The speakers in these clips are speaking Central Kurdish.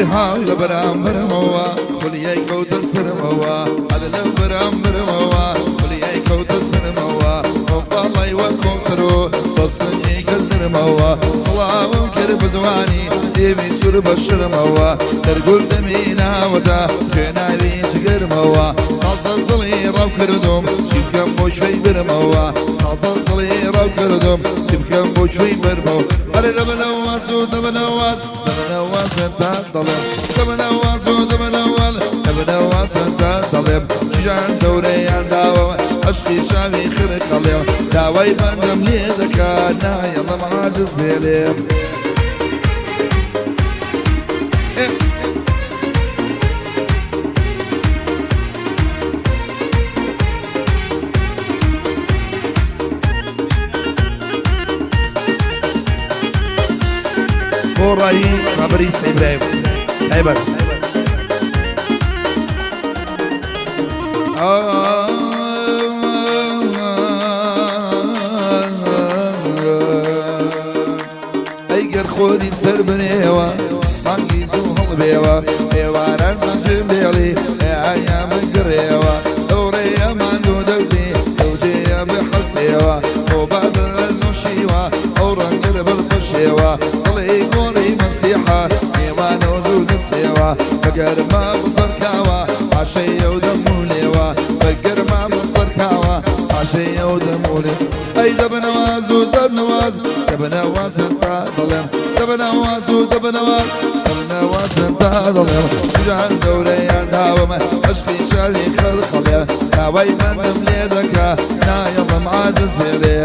ئەرێ هاو لە بەرامبەرمەوە خولیای کەوتە سەرمەوە، ئەرێ لە بەرامبەرمەوە خولیای کەوتە سەرمەوە، ئەو باڵای وەک کۆسەر و بەسنگی کەلدرمەوە، سڵاوم کرد بە جوانی دێوی سوور بە شەرمەوە، دەرگول دەمی ناوەتە خوێناوی جگەرمەوە، تازە دڵی ڕاو کردم چی بکەم بۆ کوێی برمەوە، تازە دڵی ڕاو کردم چی بکەم بۆ کوێی برمەوە، ئەرێ دەبنەوە زوو دەبنەوە دەبنەوە سەتا دەڵێم، دەبنەوە زوو دەبنەوە، دەبنەوە سەتا دەڵێم، کیژان دەورەیان داوە عەشقی چاوی خرقەڵێم، داوای بەندەم لێ دەکا نایەڵم عاجز بێلێم. بۆ ڕایی ڕابەری سەی برایم تایبەت. ئەی گەر خۆری سەر بنێوە مانگی زوو هەڵبێوە، ئێواران زەنجم بێڵی ئایا بگڕێوە، ئەو ڕێیە ماندوو دەبی ئەو جێیە بحەسێوە، ئەو بادە نۆشیوە ئەو ڕەنگە لەبەر پەشێوە، دڵی گۆڕی مەسیحە نێوانە و زوو دەسێوە، بە گەرما بزەرکاوە عاشەی ئەو دەم و لێوە، بە گەرما بزەرکاوە عاشەی ئەو دەم و لێوە. ئەی دەبنەواز و دەبنەواز دەبنەواز تا دەڵێم، دەبنەواز و دەبنەواز دەبنەواز تا دەڵێم، ژان دەورەیان داوەمە عەشقی چاوی خەڵخەڵێ، داوای بەندم لێ دەکا نایەڵم عاجز بێلێ.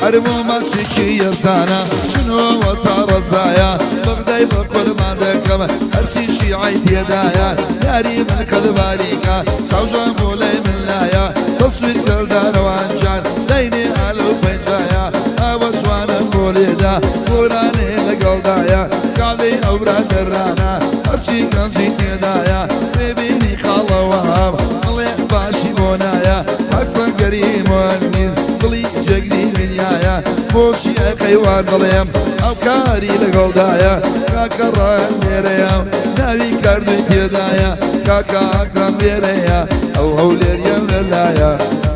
ئەرمۆ ماچێکی یەزدانە چنەوە تا ڕەزایە، بەغدای بە قوربان دەکەم هەرچی شیعەی تێدایە، یاری من کەلباریکە چاوژان بۆ لای من لایە، تەسویر کەلدارەوان جان داینێ ئالەو پەنجایە، ئاوە جوانم بۆ لێدا گۆرانێ لەگەڵدایە، کاڵێی ئەو برادەرانە هەرچی گەنجی تێدایە، بێبینی خاڵەوەهاب دڵێ باشی بۆ نایە، پاک سەنگەری موئەنیس دڵی جێگری دنیایە، بۆچی ئەی قەیوان دەڵێم هاوکاری لەگەڵدایە، کاکە ڕایان لێرەیە ناوی کاردووی تێدایە، کاکە ئاکرام لێرەیە ئەو هەولێریە لەلایە،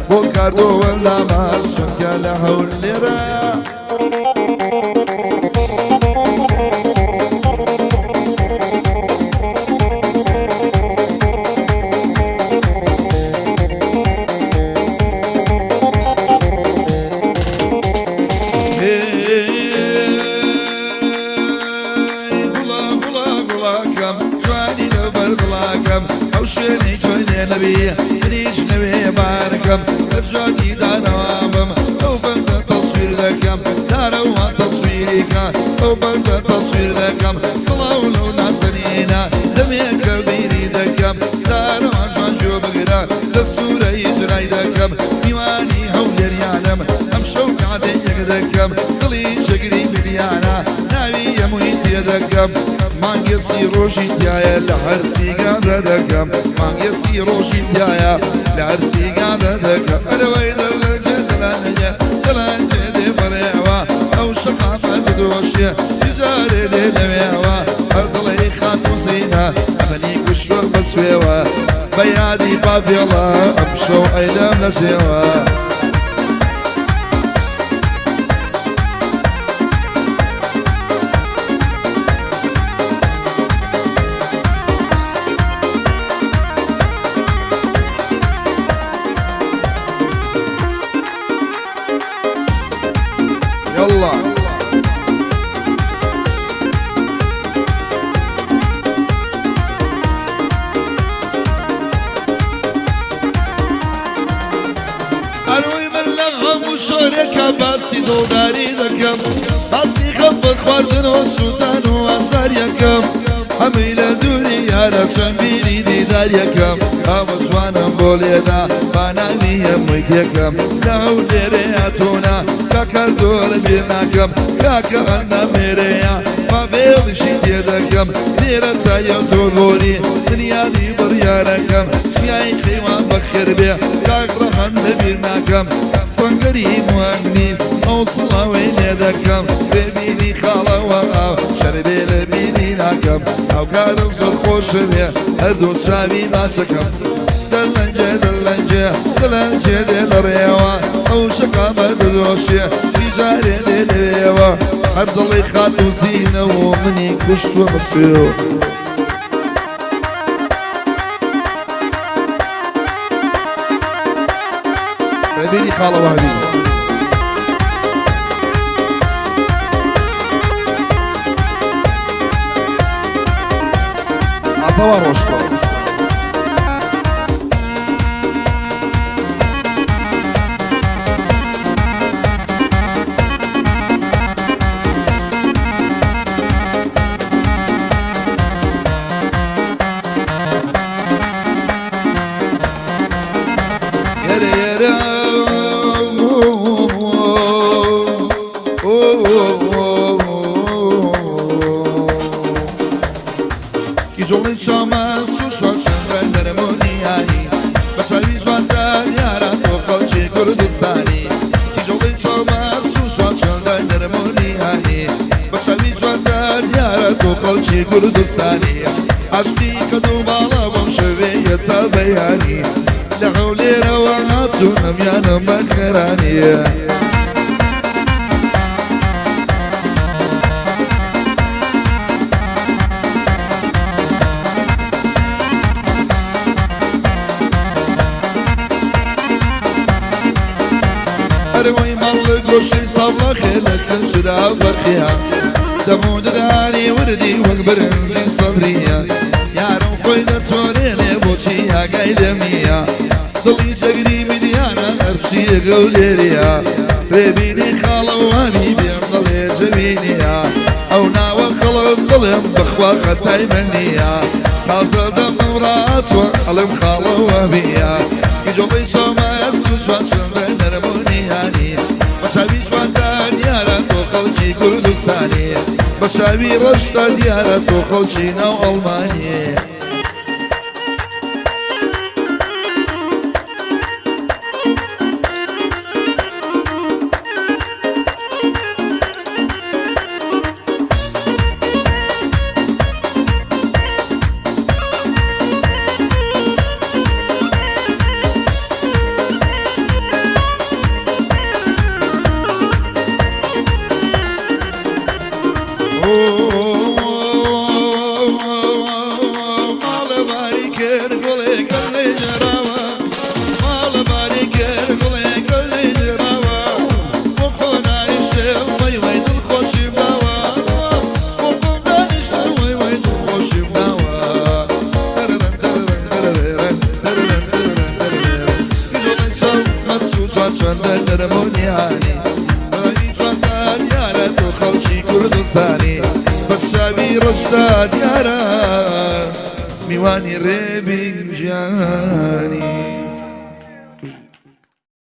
بۆ کاردۆوە لامان چونکە لە هەولێرە. گوڵە گوڵە گوڵەکەم جوانی لەبەر دڵاکەم، ئەو شوێنەی تۆی لێ نەبی منیش لەوێ بارکەم، لە جوانی دانەوابم ئەو بەندە تەسویر دەکەم، دارەوە تەسویریکە ئەو بەندە تەسویر دەکەم، سڵاو لەو نازەنینە دەمێکە بیری دەکەم، دارەوە جوان گوێ بگرە دەستورە ئیجرای دەکەم، میوانی هەولێریانم ئەمشەو کاتێ یەک دەکەم، دڵی جگری بریانە ناوی هەمووی تێدەکەم، مانگێ 30 ڕۆژی تایە لە هەر سیگادە دەکەم، مانگێ 30 ڕۆژی تایە لە هەر سیگادە دەکەم. ئەرەوەی دەلەنجێ دەلەنجێ دەلەنجێ دێ بەڕێوە، ئەو شەقامە بدۆشێ جارێ لێ لەوێوە، هەر دڵی خاتوو زینە ئەمنی کوشتوە بەسوێوە، بە یادی باڤێڵە ئەمشەو ئەیلەم لە جێوە. يلا دڵداری دەکەم، باسی خەفەت خواردن و سووتان و ئازار یەکەم، هەمووی لە دووری یارە چەند بیری دیدار یەکەم، ئەوە جوانم بۆ لێدا با ناوی هەمووی تێکەم، لە هەولێرێ هاتوونە کاکە زۆر بیر ناکەم، کاکە ئەندامێرەیە پاڤێڵیشی تێدەکەم، لێرە تایە تۆ بۆری دنیادی بڕیارەکەم، چیای خەیوان بەخێر بێ کاک ڕەهەند لەبیر ناکەم، سەنگەری موهەندیس ئەو سڵاوەی لێ دەکەم، بێبینی خاڵەوە ئاو شەربێ لەبیری ناکەم، هاوکارم زۆر خۆشەوێ هەردوو چاوی ماچەکەم. دەلەنجێ دەلەنجێ دەلەنجێ دێ لە ڕێوە، ئەو شەقامە دەدۆشێ جارێ لێ لەوێوە، هەر دڵی خاتوو زینە و منی کوشتوە بەسوێ. ڕێبینی خاڵەوانی. ئازەوە ڕۆشتوە. یەرە یەرە کیژۆڵی چاومە سوور چوار چەندە نەرم و نیانی، بە چاوی جوانتە دیارە تۆ خەڵکی کوردستانی. کیژۆڵی چاومە سوور چوار چەندە نەرم و نیانی، بە چاوی جوانتە دیارە تۆ خەڵکی کوردستانی. عاشقی قەد و باڵا بۆم شەوێیە تا بەیانی، لە هەولێرەوە هاتوونم یانم بە خێرانیە. ئەرەوەی ماڵ لە گۆشەی ساڵاخێ لە کەچرا بەرخیە، دەموو ددانی وردی وەک برنجی سەبریە، یارم خۆی دەتۆرێنێ بۆچی ئاگای لێم نییە، دڵی جەگری میدیانە هەرچی گەولێریە، ڕێبینی خاڵەوانی بێم دەڵێ جەوینیە، ئەو ناوە خەڵک دڵێم بەخوا خەتای من نییە، تازە دەمم ڕاتوە ئەڵێم خاڵەوە بیە. کیژۆڵەی چاومە سوور جوان چەندە نەرم و نیهانی، بە چاوی جوانتا دیارە تۆ خەڵکی کوردستانی، بە چاوی ڕەشتا دیارە تۆ خەڵکی ناو ئەڵمانی. ماڵە باری کرد گوڵێ گەلێ جێراوە، ماڵە باری کرد گوڵێ گەلێ جێراوە، بۆ خۆ دانیشتێ وەی وەی دڵخۆشیم داوە، بۆ خۆم دانیشتێ وەی وەی دڵخۆشیم داوە. دەرەرەن دەرەرەن دەرەرەن دەرەرەن دەرەرەن دەرەرەن. گوڵی چاو مەسوو جوان چەندە نەرم و نیهانی، ڕەنگی جوانتا دیارە تۆ خەڵکی کوردستانی، بە چاوی ڕەشتا دیارە میوانی ڕێبین گیانی.